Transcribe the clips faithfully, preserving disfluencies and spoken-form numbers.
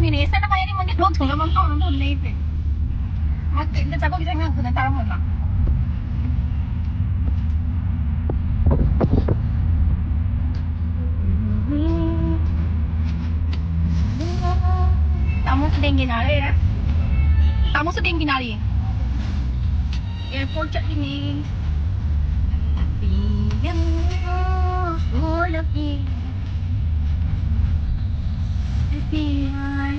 Ini sana kaya ni mungkin mau tunggu mau tahu nonton live. Mak kita jago bisa nggak guna tahu nggak? Tamu sedang ginari ya. Tamu sedang ginari. Airport check ini. Pinang, oh, lagi. Pinang,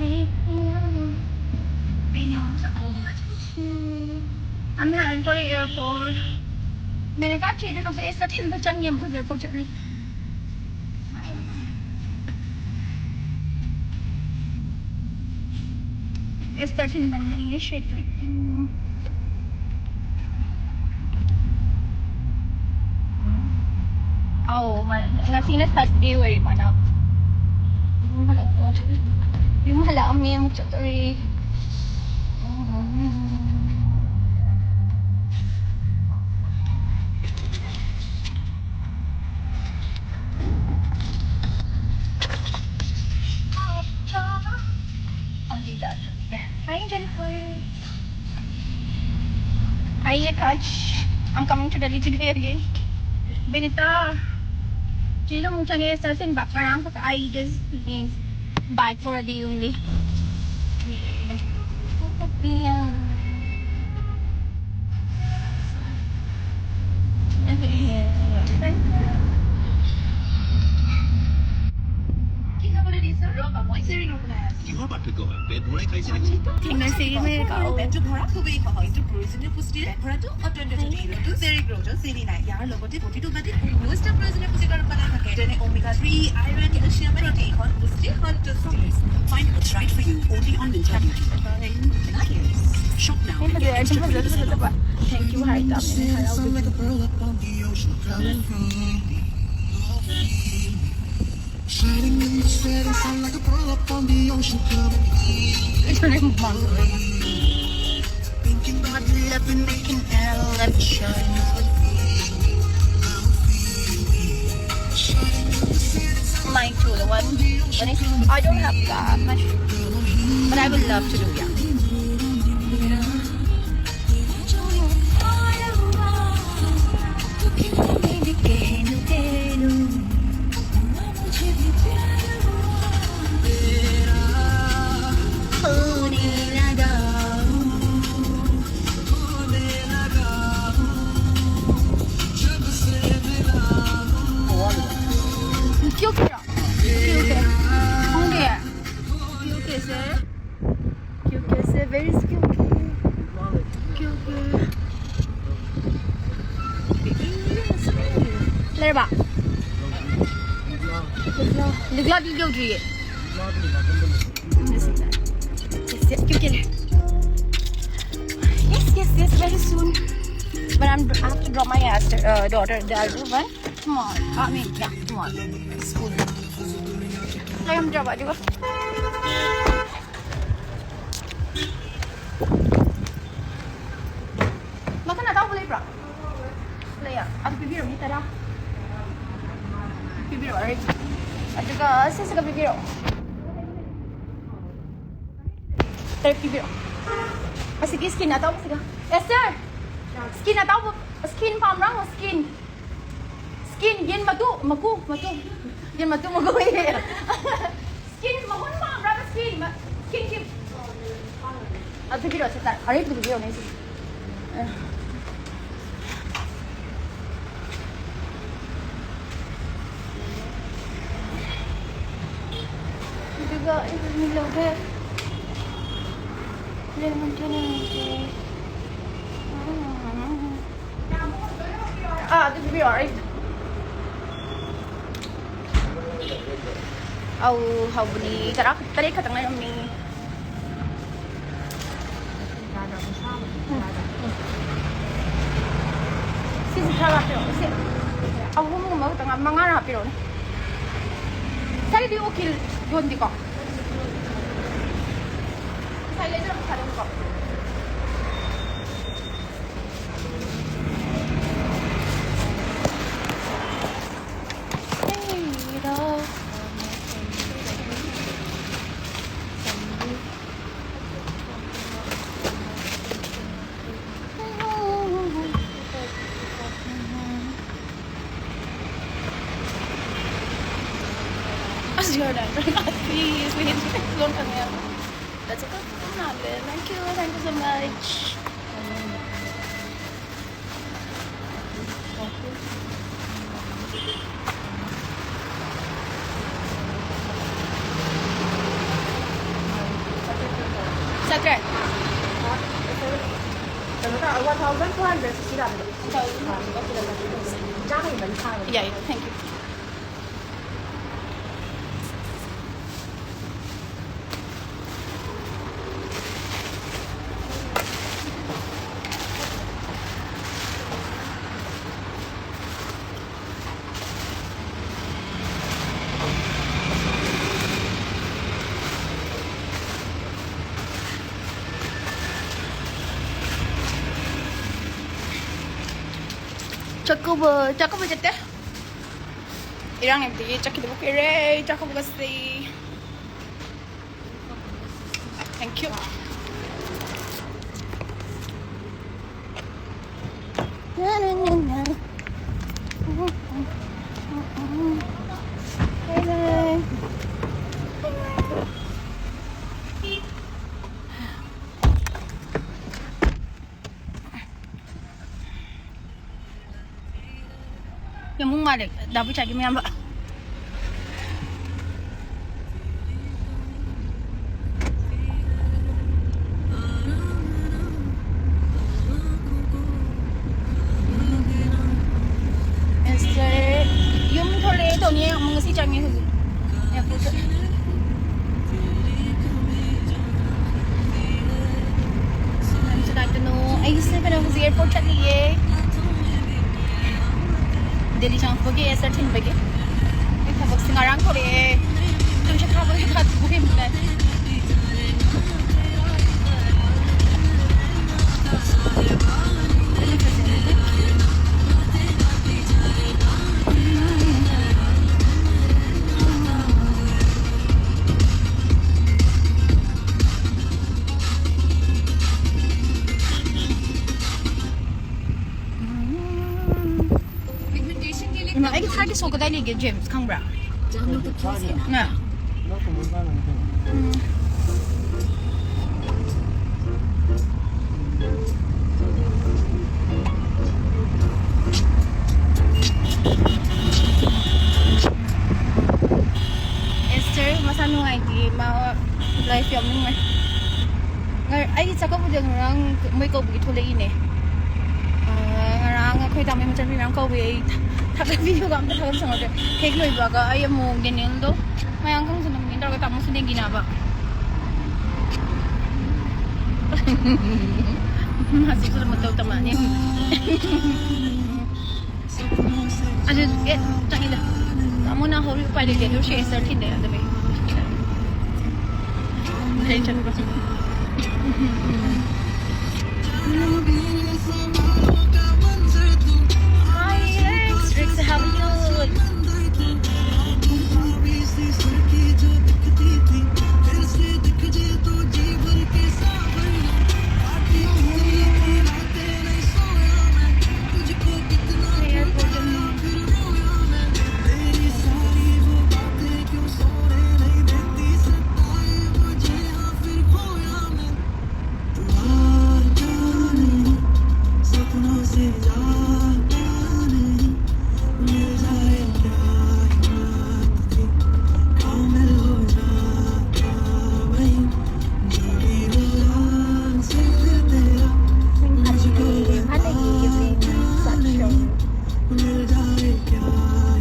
Pinang, I'm here, I'm going airport. मैंने कहा ठीक है, तो फिर ऐसा ठीक है, चल, ये मुझे airport check नहीं. It's thirteen minutes. Oh, man. Nasina sa viewer, mana? Yung hala, ang may mucho to eh. Hi, Jennifer. Hi, Akash. I'm coming to Delhi today again. Binita, you know, mucha nge sa sin ba parang ka I just bag for a day only. You are about to go on bed. Morai Thai Center. Tingnan si Mel ka. পেটটো ভৰা খুবেই সহজ। এইটো প্ৰয়োজনীয় পুষ্টিৰে ভৰাটো অত্যন্ত জটিল। নতুন Jerry গ্ৰ'জত চেনি নাই। ইয়াৰ লগতে প্ৰতিটো বাটিত ঊনৈশটা প্ৰয়োজনীয় পুষ্টিকৰ উপাদান থাকে, যেনে omega three, iron, calcium, protein, এখন পুষ্টি সন্তুষ্টি। Find what's right for you only on Myntra Beauty. Shop now. Hindi, hindi, hindi, hindi, hindi. Thank you, Harita. Sound like a pearl up on the ocean coming through. Shining in the setting, sound like a pearl up on the ocean coming in. Thinking about love and making L and shine out. Mine too, the one. But it's, I don't have that much. But I would love to do, yeah. क्यों कह रहा? क्यों कह? क्यों कह? क्यों कैसे? क्यों कैसे? Where is क्यों कह? क्यों कह? Lerba. Ligla, ligla, ligla. Yes, yes, क्यों कह? Yes, yes, yes, very soon. But I'm, I have to drop my uh, daughter, the other one. Tomorrow. I mean, yeah, tomorrow. School. Kaya ang drama, di ba? Maka na tao pala, bro. Playa. Ang pipiro, ni tara. Pipiro, right? At saka, sa sa pipiro. Tara, pipiro. Ah, sige, skin na tao, sige. Esther! Skin na tao, skin pa, bro, skin. Skin, yin matu, maku, matu. Yin matu, maku. Skin, mahon pa, bro, skin. Ma-, skin, skin. Ah, pipiro, sa ta. Are, pipiro, na isi. Ito ga, ito nila, be. Lemon to na, be. Ah, ito, pipiro, right? Aw, ꯍꯧꯕꯅꯤ꯫ ꯇꯔꯥ, ꯇꯔꯦꯠ ꯈꯛꯇꯪ ꯂꯩꯔꯝꯃꯤ꯫ ꯁꯤꯁꯤ ꯈꯔ ꯍꯥꯞꯄꯤꯔꯛꯑꯣ꯫ ꯁꯤ ꯑꯍꯨꯝꯒꯨꯝꯕ ꯈꯛꯇꯪ, ꯃꯉꯥꯔ ꯍꯥꯞꯄꯤꯔꯛꯑꯣꯅꯦ꯫ ꯉꯁꯥꯏꯗꯤ ꯑꯣꯀꯤꯜ ꯌꯣꯟꯗꯦꯀꯣ? ꯉꯁꯥꯏ ꯂꯩꯗ꯭ꯔꯕ ꯄꯩꯁꯥꯗꯣ ꯍꯪꯉꯨꯀꯣ꯫ You're done. Please, please, please don't come here. That's okay. Thank you, thank you so much. Sir, ꯀꯩꯅꯣ ꯇꯧ, one thousand four hundred sixty ꯇꯥꯕꯤꯔꯣ꯫ One thousand four hundred. ꯆꯥꯝꯃꯒꯤ ꯃꯔꯤ ꯐꯥꯔꯕꯅꯦ꯫ ꯌꯥꯏ, thank you. ꯆꯥꯛꯀꯧꯕ, ꯆꯥꯛꯀꯧꯕ ꯆꯠꯇꯦ꯫ ꯏꯔꯥꯡ ꯂꯩꯕꯗꯒꯤ ꯆꯠꯈꯤꯗꯕ ꯀꯨꯏꯔꯦ꯫ ꯆꯥꯛꯀꯧꯕꯒꯁꯦ꯫ Thank you. ꯌꯥꯝ ꯃꯨꯛ ꯃꯥꯜꯂꯦ ꯗꯥ ꯕꯨꯆꯥꯒꯤ ꯃꯌꯥꯝꯕ꯫ Sir, ꯌꯨꯝ ꯊꯣꯛꯂꯛꯑꯦ ꯇꯧꯅꯤ, ꯑꯃꯨꯛ ꯉꯁꯤ ꯆꯪꯉꯦ ꯍꯧꯖꯤꯛ꯫ Airport ꯆꯠꯂꯦ꯫ ꯅꯪꯁꯦ ꯀꯥꯏꯗꯅꯣ? ꯑꯩꯁꯦ ꯀꯩꯅꯣ, ꯍꯧꯖꯤꯛ airport ꯆꯠꯂꯤꯌꯦ꯫ ꯗꯦꯜꯂꯤ ꯆꯪꯉꯛꯄꯒꯤ airport ꯊꯤꯟꯕꯒꯤ꯫ ꯑꯩ ꯊꯕꯛꯁꯦ ꯉꯔꯥꯡ ꯊꯣꯛꯂꯛꯑꯦ꯫ ꯇꯨꯝꯁꯤꯠ ꯐꯥꯕꯒꯤ ꯐꯥꯠꯇꯣꯛꯈꯤꯕꯅꯦ꯫ ꯏꯃꯥ, ꯑꯩꯒꯤ ꯊꯥꯔꯒꯤ ꯁꯣ ꯀꯗꯥꯏ ꯂꯩꯒꯦ, ꯖꯦꯝꯁ, ꯈꯪꯕ꯭ꯔꯥ? ꯉꯥ꯫ ꯎꯝ꯫ ꯑꯦꯁꯇꯔ ꯃꯁꯥ ꯅꯨꯡꯉꯥꯏꯇꯦ, ꯃꯥ live ꯌꯥꯎꯅꯤꯡꯉꯦ꯫ ꯉ-, ꯑꯩꯗꯤ ꯆꯥꯛꯀꯧꯕꯗ ꯉꯔꯥꯡ ꯃꯣꯏ ꯀꯧꯕꯒꯤ ꯊꯣꯛꯂꯛꯏꯅꯦ꯫ ꯑ, ꯉꯔꯥꯡ ꯑꯩꯈꯣꯏ ꯇꯥꯃꯣ ꯃꯆꯥꯅꯨꯄꯤ ꯃꯌꯥꯝ ꯀꯧꯕꯤ, ꯑꯩ ꯊ-, ꯊꯥꯒꯠ-, video ꯒ ꯑꯝꯇ ꯊꯥꯒꯠꯄ ꯁꯪꯍꯧꯗ꯭ꯔꯦ꯫ ꯍꯦꯛ ꯂꯣꯏꯕꯒ ꯑꯩ ꯑꯃꯨꯛ ꯗꯦꯅꯦꯜꯗꯣ ꯃꯌꯥꯝ ꯈꯪꯁꯨ ꯅꯪꯒꯤ ꯇꯧꯔꯒ ꯇꯥꯃꯣꯁꯨ ꯗꯦꯡꯒꯤꯅꯕ꯫ ꯃꯥꯁꯨ ꯈꯔ ꯃꯇꯧ ꯇꯝꯃꯛꯑꯅꯤ꯫ ꯑꯗꯨ, ꯑꯦ, ꯆꯪꯉꯤꯗ꯫ ꯇꯥꯃꯣꯅ ꯍꯧꯔꯤ ꯎꯄꯥꯏ ꯂꯩꯇꯦ, ꯑꯗꯨ ꯁꯤ ꯑꯦꯁꯇꯔ ꯊꯤꯟꯗ ꯌꯥꯗꯕꯩ꯫ ꯂꯩ ꯆꯠꯄ꯫ Hi, Rex. Rex, how are you?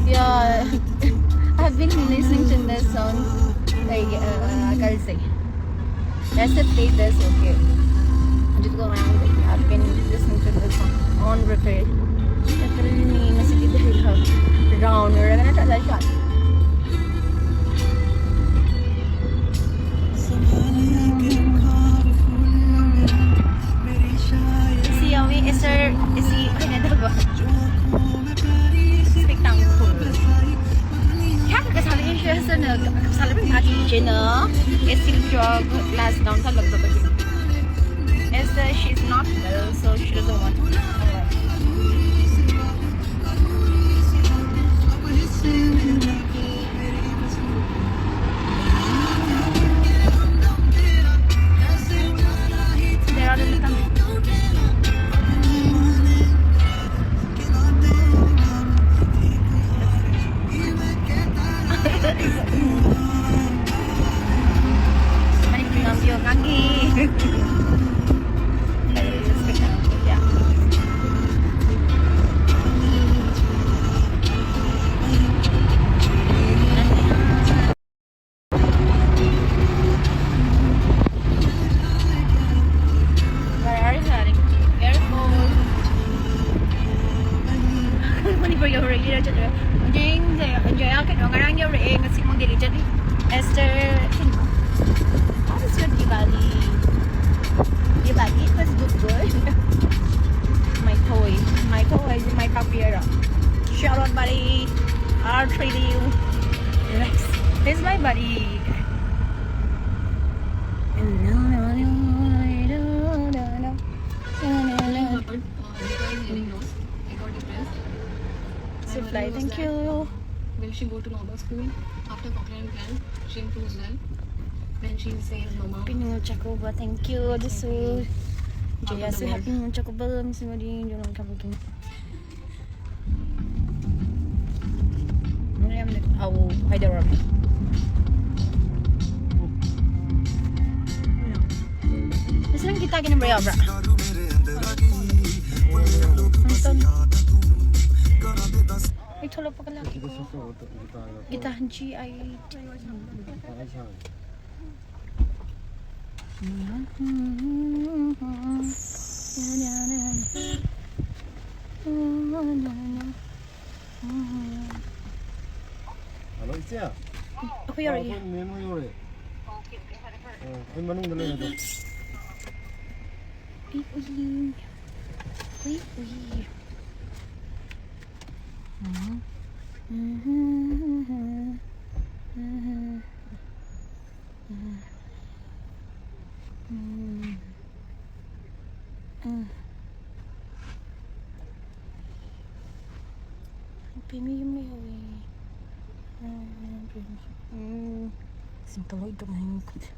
Yeah, I've been listening to this song, like, uh, कल से। Let's play this, okay. Just go around. I've been listening to this song on repeat. Literally, ꯉꯁꯤꯗꯤ ꯗꯦꯜꯂꯤ ꯈꯛ round ꯑꯣꯏꯔꯒꯅ ꯆꯠꯂ ꯆꯠ꯫ ꯁꯤ ꯌꯥꯎꯋꯤ, ꯑꯦꯁꯔ, ꯁꯤ ꯍꯩꯅꯗꯕ꯫ Speak down. ख्यात का साले ये शहर से न, साले भी आती है ना, ऐसी जो class down था लगता था। As uh, she's not well, so she doesn't want to. Oh, well. ꯂꯤꯔ ꯆꯠꯂꯦ꯫ ꯍꯧꯖꯤꯛꯁꯦ ꯑꯟꯖꯌꯥ ꯀꯩꯅꯣ ꯉꯔꯥꯡ ꯌꯧꯔꯛꯑꯦ, ꯉꯁꯤ ꯑꯃꯨꯛ ꯗꯦꯜꯂꯤ ꯆꯠꯂꯤ꯫ Esther, ꯀꯩꯅꯣ, how is your Diwali? Diwali, it was good, good. My toy, my toy is my puppy. Shout out, buddy. R three D U. Relax. This is my buddy. Supply, thank you. Will she go to normal school? After Cochlear implant, she improves well. Then she will say, "Mama." Happy New Year, Jacoba. Thank you. This is Jaya. So happy New Year, Jacoba. Miss you, Modi. You know, come again. Ano yan? Awo, ay, daw ramen. Mas lang kita, ginang braya, bra. Anton. Ay, tulog pa kalaki ko. Kita, G I T. Hello, ꯏꯆꯦ꯫ ꯑꯩꯈꯣꯏ ꯌꯧꯔꯛꯑꯦ꯫ ꯑꯩꯈꯣꯏ ꯃꯦꯝ ꯍꯣꯏ ꯌꯧꯔꯛꯑꯦ꯫ ꯑꯣ, ꯑꯩꯈꯣꯏ ꯃꯅꯨꯡꯗ ꯂꯩ ꯑꯗꯣ꯫ ꯎꯏ, ꯎꯏ꯫ ꯎꯏ, ꯎꯏ꯫ ꯅꯨꯄꯤ ꯃꯌꯨꯝ ꯂꯩꯍꯧꯋꯦ꯫ ꯎꯝ, ꯁꯤꯝꯇ ꯂꯣꯏ ꯇꯨꯝꯍꯟꯈ꯭ꯔꯦ꯫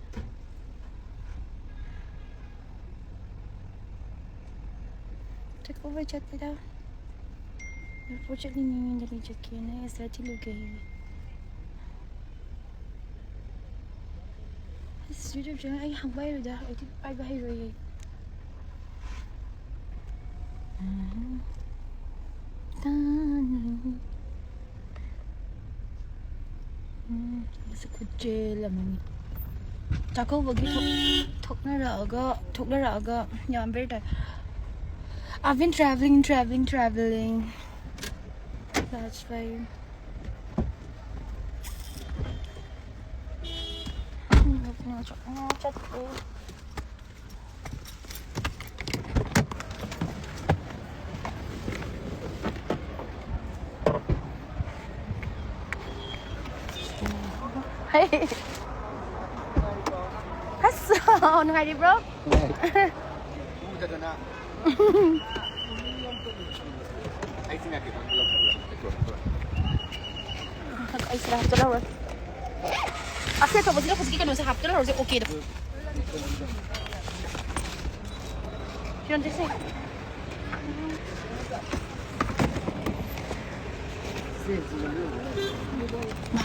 ꯆꯠꯀꯣ, ꯍꯣꯏ, ꯆꯠꯇꯦꯗ꯫ ꯑꯦꯌꯔꯄꯣꯔꯠ ꯆꯠꯅꯤꯡꯉꯦ, ꯗꯦꯜꯂꯤ ꯆꯠꯀꯦꯅ, ꯑꯦꯁ ꯊꯤꯜꯂꯨꯒꯦ꯫ ꯑꯁ, YouTube channel ꯑꯩ ꯍꯥꯡꯕ ꯍꯩꯔꯣꯏꯗ, ꯑꯩꯗꯤ ꯄꯥꯏꯕ ꯍꯩꯔꯣꯏꯌꯦ꯫ ꯎꯝ꯫ ꯇꯥꯅꯤ꯫ ꯎꯝ, ꯃꯁꯤ ꯈꯨꯠꯆꯦꯜ ꯑꯃꯅꯤ꯫ ꯆꯥꯛꯀꯧꯕꯒꯤ ꯊꯣꯛ-, ꯊꯣꯛꯅꯔꯛꯑꯒ, ꯊꯣꯛꯅꯔꯛꯑꯒ, yeah, I'm very tired. I've been traveling, traveling, traveling. That's fine. ꯆꯠꯄ꯫ ꯑꯁ, ꯅꯨꯡꯉꯥꯏꯔꯤꯕ꯭ꯔꯣ? ꯑꯩ ꯁꯤꯗ ꯍꯥꯞꯆꯜꯍꯧꯔꯒꯦ꯫ ꯑꯁꯤ ꯑꯆꯧꯕꯁꯤꯒ ꯍꯧꯖꯤꯛꯀꯤ ꯀꯩꯅꯣꯁꯦ ꯍꯥꯞꯆꯜꯍꯧꯔꯁꯦ, ꯑꯣꯀꯦꯗ꯫ ꯐꯤꯔꯣꯟꯁꯦ ꯁꯦ꯫ ꯃꯥ,